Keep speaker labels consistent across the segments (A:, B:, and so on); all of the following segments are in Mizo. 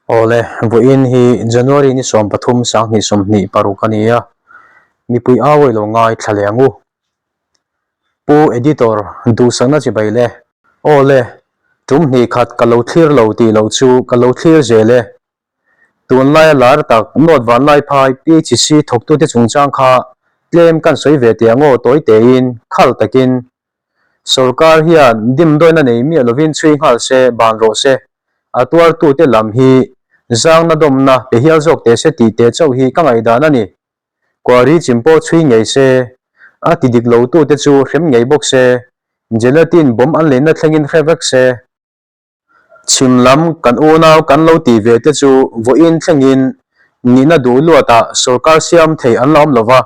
A: Awle, vawiin hi January ni 13 2026 a ni a, mipui au ilo ngai thla leh ang u. Pu Editor, duhsakna chibai le. Awle, tum hnih khat ka lo thlir lo tih loh chu ka lo thlir zel e. Tunlaia lar tak North Vanlaiphai PHC thawktute chungchang kha tlem kan sawi ve teh ang aw tawi tein, khal takin. Sorkar hian dimdawina nei miah lovin chhui nghal se, ban rawh se. A tuartute lam hi zangna dawmna pe hial zawk teh se tih teh chauh hi ka ngaihdan a ni. Quarry chim pawh chhui ngei se, a ti dik lotute chu hrem ngei bawk se, gelatin bomb an leina thlengin hre vek se. Chhim lam kan unau kan lo tih ve te chu vawiin thlengin nihna duh luatah sorkar siam thei an la awm lo va,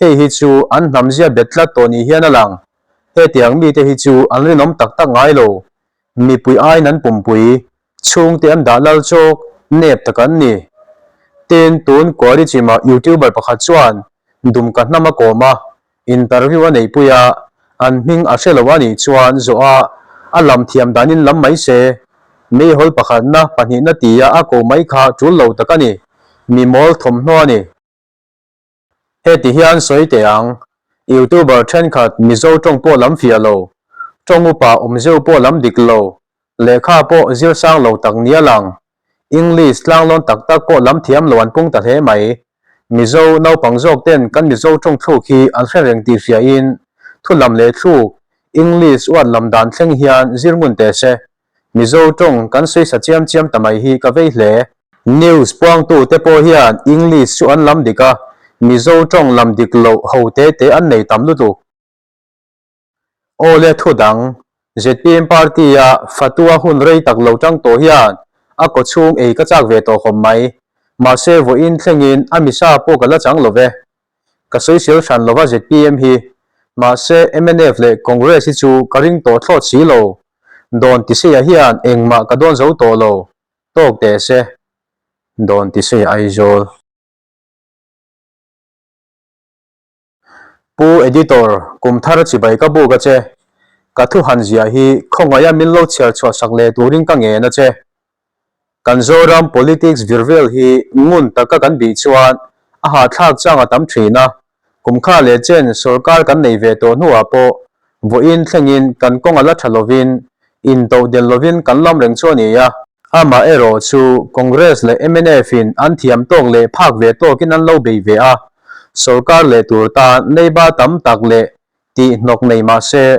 A: hei hi chu an hnamzia bet tlat tawh ni hian a lang. Hetiang mite hi chu an rinawm tak tak ngai lo. Mipui aiin an pumpui chhungte an dah lal chawk nep tak an ni. Tin, tun Kuari chimah YouTuber pakhat chuan Dumka hnam a kawm a, Interview a neihpui a, an hming a hre lo a nih chuan zawh a, a lam thiam danin lam mai se. Meihawl pakhatna, pahnihna tia a ko mai kha tul lo tak a ni. Mi mawl thawmhnaw a ni. Heti hian sawi teh ang, YouTuber thenkhat Mizo tawng pawh lam fiah lo, tawng upa awm zeuh pawh lam dik lo, Lehkha pawh zir sang lo tak nia lang. English tlanglawn tak tak pawh lam thiam lo an pung ta hle mai. Mizo naupang zawk ten kan Mizo tawng thluk hi an hre reng tih hriain thu lam leh thluk, English uat lam dan thleng hian zir ngun teh se. Mizo tawng kan sawi sa chiam chiam ta mai hi ka vei hle. News puangtu te pawh hian English chu an lam dik a, Mizo tawng lam dik loh ho te te an nei tam lutuk. Awle thu dang, zpm party-a Fatua hun rei tak lo tang tawh hian a kaw chhung ei ka chak ve tawh khawp mai. Mahse vawiin thlengin a misa pawh ka la chang lo ve. Ka sawisel hran lova zpm hi. Mahse mnf leh Congress hi chu ka ring tawh thlawt si lo. Dawn Tiseiah hian engmah ka dawn zo tawh lo. Tawk teh se. Dawn Tiseiah Aizawl. Pu Editor, kum thar chibai ka buk a che. Ka thu han ziah hi khawngaih a min lo chhiar chhuah sak leh turin ka ngen a che. Kan Zoram politics vir vel hi ngun taka kan bih chuan a hahthlak chang a tam thin a, kum kha leh chen sorkar kan nei ve tawh hnuah pawh vawiin thlengin kan kawng a la tha lovin Intoh del lovin kan lam reng chu a ni a. Amah erawh chu Congress leh mnf in an thiam tawk leh phak ve tawkin an lo bei ve a, sorkar leh tur tan neiba tam tak leh tih hnawk nei mah se,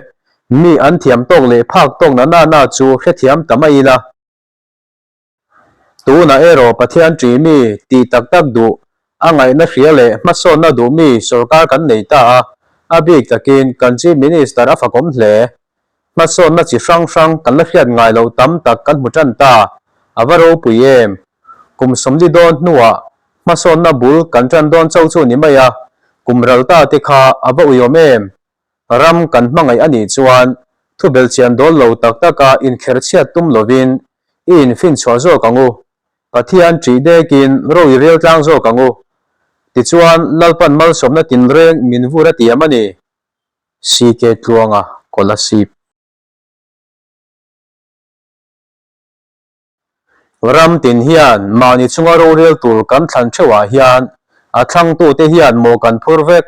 A: mi an thiam tawk leh phak tawk na na na chu hrethiam ta mai ila. Tunah erawh Pathian ṭih mi tih tak tak duh, a ngaihna hria leh hmasawnna duh mi sorkar kan nei ta a, a bik takin kan Chief Minister a fakawm hle. Hmasawnna chi hrang hrang kan la hriat ngai loh tam tak kan hmu ṭan ta, a va ropui em? Kum 40 dawn hnuah hmasawnna bul kan ṭan dawn chauh chu ni mai a, kum ral ta te kha a va uiawm em? Ram kan hmangaih a nih chuan thubelchian dawl lo tak taka inkher chhiat tum lovin i infin chhuah zawk ang u. Pathian ṭih dekin ro i rel tlang zawk ang u. Tichuan, Lalpan malsawmna tinreng min vur a tiam a ni. CK Tluanga, Kolasib. Ram tin hian mahni chunga rorel tur kan thlan theuhah hian a thlangtute hian maw kan phur vek?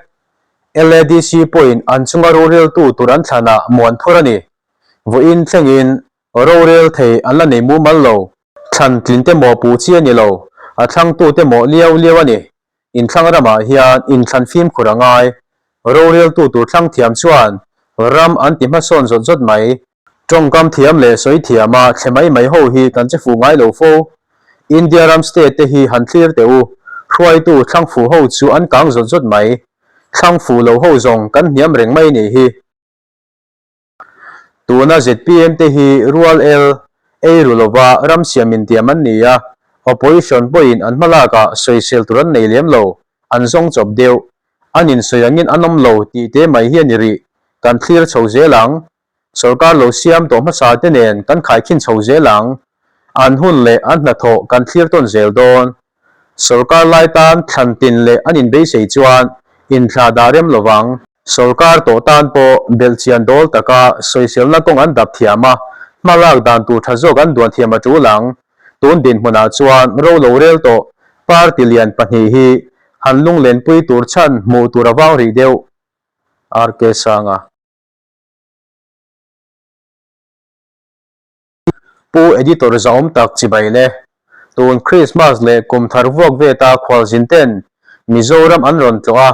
A: LADC pawhin an chunga roreltu tur an thlanah maw an phur a ni. Vawiin thlengin rorel thei an la nei mumal lo. Thlan tlinte maw puh chi a ni lo, a thlangtute maw liau liau a ni. Inthlang ramah hian inthlan fimkhur a ngai. Roreltu tur thlang thiam chuan ram an ti hmasawn zawt zawt mai. Tawngkam thiam leh sawi thiama thle mai mai ho hi kan che fuh ngai lo fo. India ram state te hi han thlir teh u, hruaitu thlang fuh ho chu an kang zawt zawt mai. Thlang fuh lo ho zawng kan hniam reng mai nih hi. Tuna zpm te hi rual el ei ru lova ram siam intiam an ni a, opposition pawhin an hmalakah sawisel tur an nei lem lo, an zawng chawp deuh. An insawi angin an awm lo tih te mai hi a ni rih, kan thlir chho zel ang. Sorkar lo siam tawh hmasa te nen kan khaikhin chho zel ang. An hun leh an hnathawh kan thlir tawn zel dawn. Sorkar lai tan thlan tin leh an inbeisei chuan inthlah dah rem lovang. Sorkar tawh tan pawh belhchian dawl taka sawiselna kawng an dap thiam a, hmalak dan tur tha zawk an duan thiam a tul ang. Tun dinhmunah chuan ro lo rel tawh party lian pahnih hi han lunglenpui tur chhan hmuh tur a vang rih deuh. RK Sanga. Pu Editor zahawm tak chibai le. Tun Christmas leh kum thar vuak veta khualzin ten Mizoram an rawn tlawh a,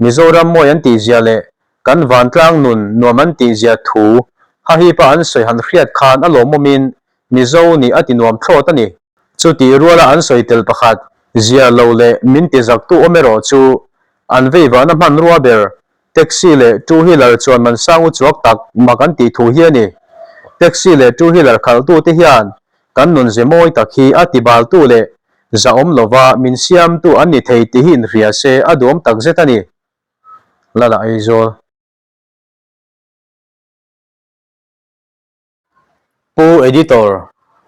A: Mizoram mawi an tihzia leh kan vantlang nun nuam an tihzia thu hahipa an sawi han hriat khan a lawmawmin Mizo nih a ti nuam thlawt a ni. Chutih ruala an sawi tel pakhat zia lo leh min ti zaktu awm erawh chu an veivahna hmanrua ber Taxi leh two wheeler chuan man sang u chuak tak mak an tih thu hi a ni. Taxi leh two wheeler khalhtute hian kan nun ze mawi tak hi a tibaltu leh zahawm lova min siamtu an ni thei tih hi inhria se a duhawm tak zet a ni. Lala Aizawl. Pu Editor,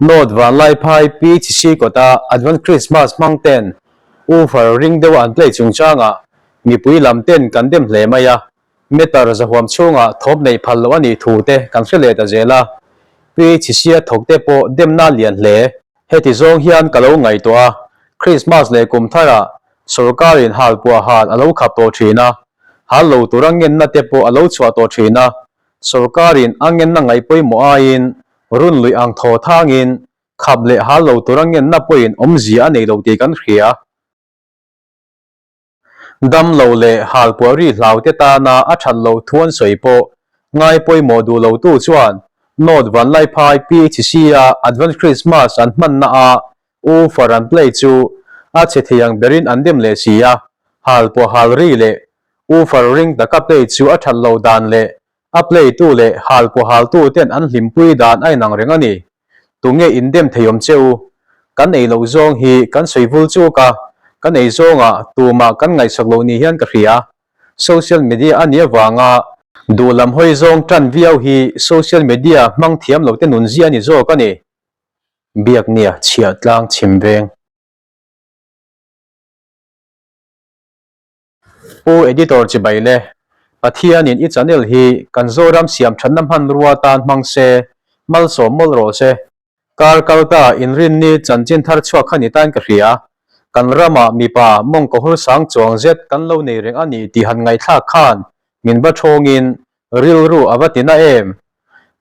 A: North Vanlaiphai PHC kawta Advent Christmas hmang ten woofer ring deuha an play chungchangah mipui lam ten kan dem hle mai a, meter zahuam chhungah thawm neih phal loh a nih thu te kan hre leh ta zel a, PHC a thawk te pawh demna a lian hle. Heti zawng hian ka lo ngaihtuah a, Christmas leh kum tharah sawrkarin halpuah hal a lo khap tawh thin a, hal lo tura ngenna te pawh a lo chhuah tawh thin a, Sawrkarin a ngenna ngaih pawimawh aiin run luih ang thaw thangin khap leh hal lo tura ngenna pawhin awmzia a nei lo tih kan hria. Dam lo leh halpuah ri hlaute tana a that loh thu an sawi pawh ngai pawimawh duh lotu chuan North Vanlaiphai PHC-a Advance Christmas an hmanna ah woofer an play chu a chhe thei ang berin an dem leh si a, halpuah hal ri leh woofer ring taka play chu a that loh dan leh a play tu leh halpuah haltu ten an hlimpui dan a inang reng a ni. Tunge indem thei awm che u? Kan ei loh zawng hi kan sawi vul chuk a, kan ei zawngah tumah kan ngaihsak loh ni hian ka hria. Social media a nih avanga duh lam hawi zawng tan viau hi social media hmang thiam lote nunzia a ni zawk a ni. Biaknia chhiah tlang chhim veng. Pu Editor chibai le, Pathianin i channel hi kan Zoram siam thatna hmanrua tan hmang se, malsawm mawlh rawh se. Kar kalta inrinni chanchin thar chhuak kha ni tan ka hria. Kan ramah mipa mawngkaw hur sang chuang zet kan lo nei reng a ni tih han ngaihthlak khan min va thawngin rilru a va ti na em.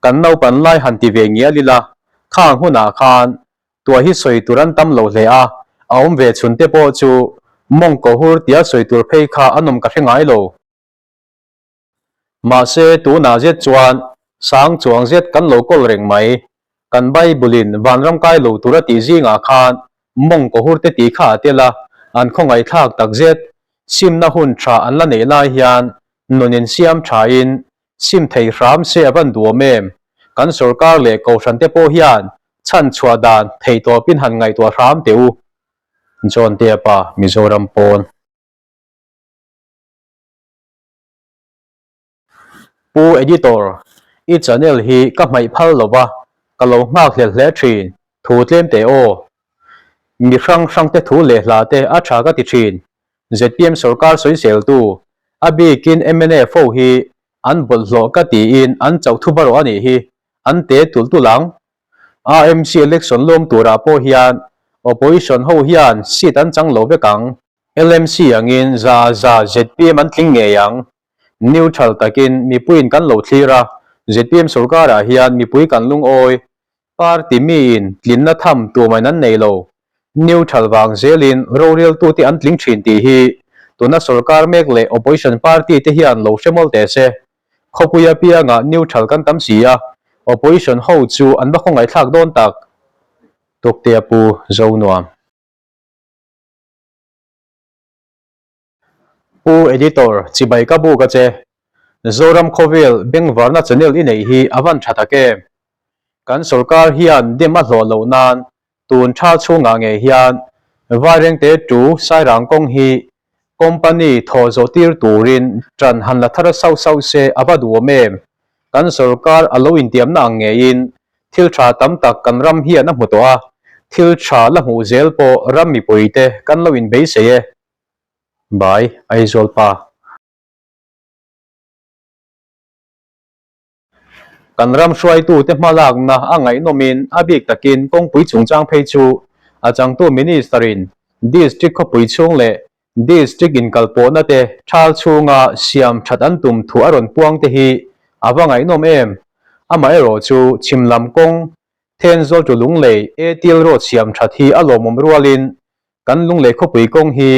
A: Kan naupan lai han ti ve ngial ila, khang hunah khan Tuah hi sawi tur an tam lo hle a, a awm ve chhun te pawh chu mawngkaw hur tia sawi tur phei kha an awm ka hre ngai lo. Mahse tunah zet chuan sang chuang zet kan lo kawl reng mai. Kan Bible-in vanram kai lo tur a tih zingah khan mawngkaw hur te tih kha a tel a, an khawngaihthlak tak zet. Simna hun tha an la neih lai hian nun insiam thain Sim thei hram se a van duam em? Kan sorkar leh kohhran te pawh hian chhan chhuah dan theih tawpin han ngaihtuah hram teh u. John Tea pa, Mizoram pawn. Pu Editor, i channel hi ka hmaih phal lo va, ka lo nghak hlel hle thin, thu tlem teh aw. Mi hrang hrang te thu leh hla te a tha ka ti thin, Zpm sorkar sawiseltu, a bikin mnf ho hi an bawlhhlawh ka tiin an chauh thu barawh a nih hi, an te tulh tulh ang. AMC election lawm turah pawh hian opposition ho hian seat an chang lo vek ang. LMC angin za za zpm an tling ngei ang. Neutral takin mipuiin kan lo thlir a, zpm sorkarah hian mipui kan lungawi. Party miin tlinna tham tumain an nei lo. Neutral vang zelin roreltute an tling thin tih hi tuna sorkar mek leh opposition party te hian lo hre mawl teh se. Khawpui apiangah neutral kan tam si a, opposition ho chu an va khawngaihthlak dawn tak. Tuktea Pu Zonuam. Pu Editor, chibai ka buk a che. Zoram khawvel bengvarna channel i neih hi a van tha tak em? Kan sorkar hian dem a hlawh loh nan tun tha chhungah ngei hian Vairengte to Sairang kawng hi company thawh zawh tir turin tan han la thar sauh sauh se a va duhawm em? Kan sorkar a lo intiamna ang ngeiin thil tha tam tak kan ram hian a hmu tawh a, thil tha la hmuh zel pawh ram mipuite kan lo inbeisei e. Bai, Aizawl pa. Kan ram hruaitute hmalakna a ngaihnawmin a bik takin kawngpui chungchang phei chu a changtu Minister-in District khawpui chhung leh District inkalpawhna te thal chhunga siam that an tum thu a rawn puang te hi a va ngaihnawm em? Amaherawh chu chhim lam kawng Thenzawl to Lunglei ATL Road siam that hi a lawmawm rualin kan Lunglei khawpui kawng hi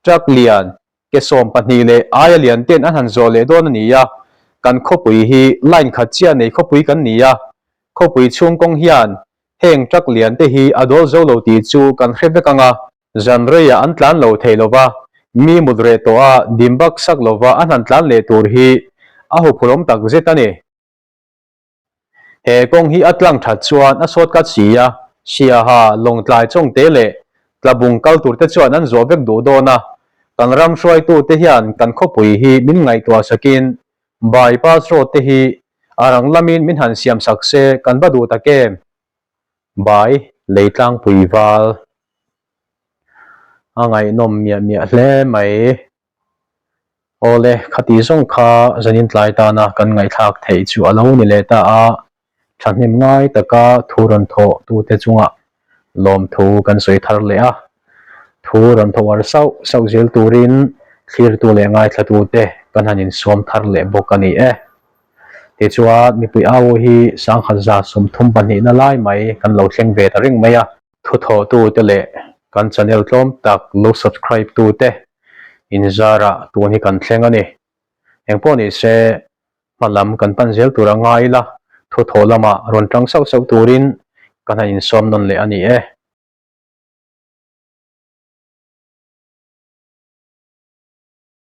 A: truck lian ke 12 leh aia lian ten an han zawh leh dawn a ni a, kan khawpui hi line khat chiah nei khawpui kan ni a, khawpui chhung kawng hian heng truck lian te hi a dawl zo lo tih chu kan hre vek ang a, zan reiah an tlan lo thei lo va, mi mut reh tawh a dim bak sak lo va an han tlan leh tur hi a huphurhawm tak zet a ni. He kawng hi a tlang that chuan a sawtkat si a, Siaha, Lawngtlai Chawngte leh Tlabung kal tur te chuan an zawh vek duh dawn a, kan ram hruaitute hian kan khawpui hi min ngaihtuah sakin bypass road te hi a rang lamin min han siam sak se kan va duh tak em? Bai Leitlangpui val a ngaihnawm miah miah hle mai. Awle, khati zawng kha zanin tlai tana kan ngaihthlak theih chu a lo ni leh ta a, thahnem ngai taka thu rawn thawh tute chungah lawmthu kan sawi thar leh a. Thu rawn thawh ar sauh sauh zel turin thlirtu leh ngaithlatute kan han insuam thar leh bawk a ni e. Tichuan, mipui au hi 1132na lai mai kan lo thleng ve ta reng mai a. Thuthawhtute leh kan channel tlawm tak lo subscribe tute inzarah tun hi kan thleng a ni. Engpawh ni se, hma lam kan pan zel tur a ngai ila, thuthawh lamah rawn tang sauh sauh turin kan han insawm nawn leh a ni e.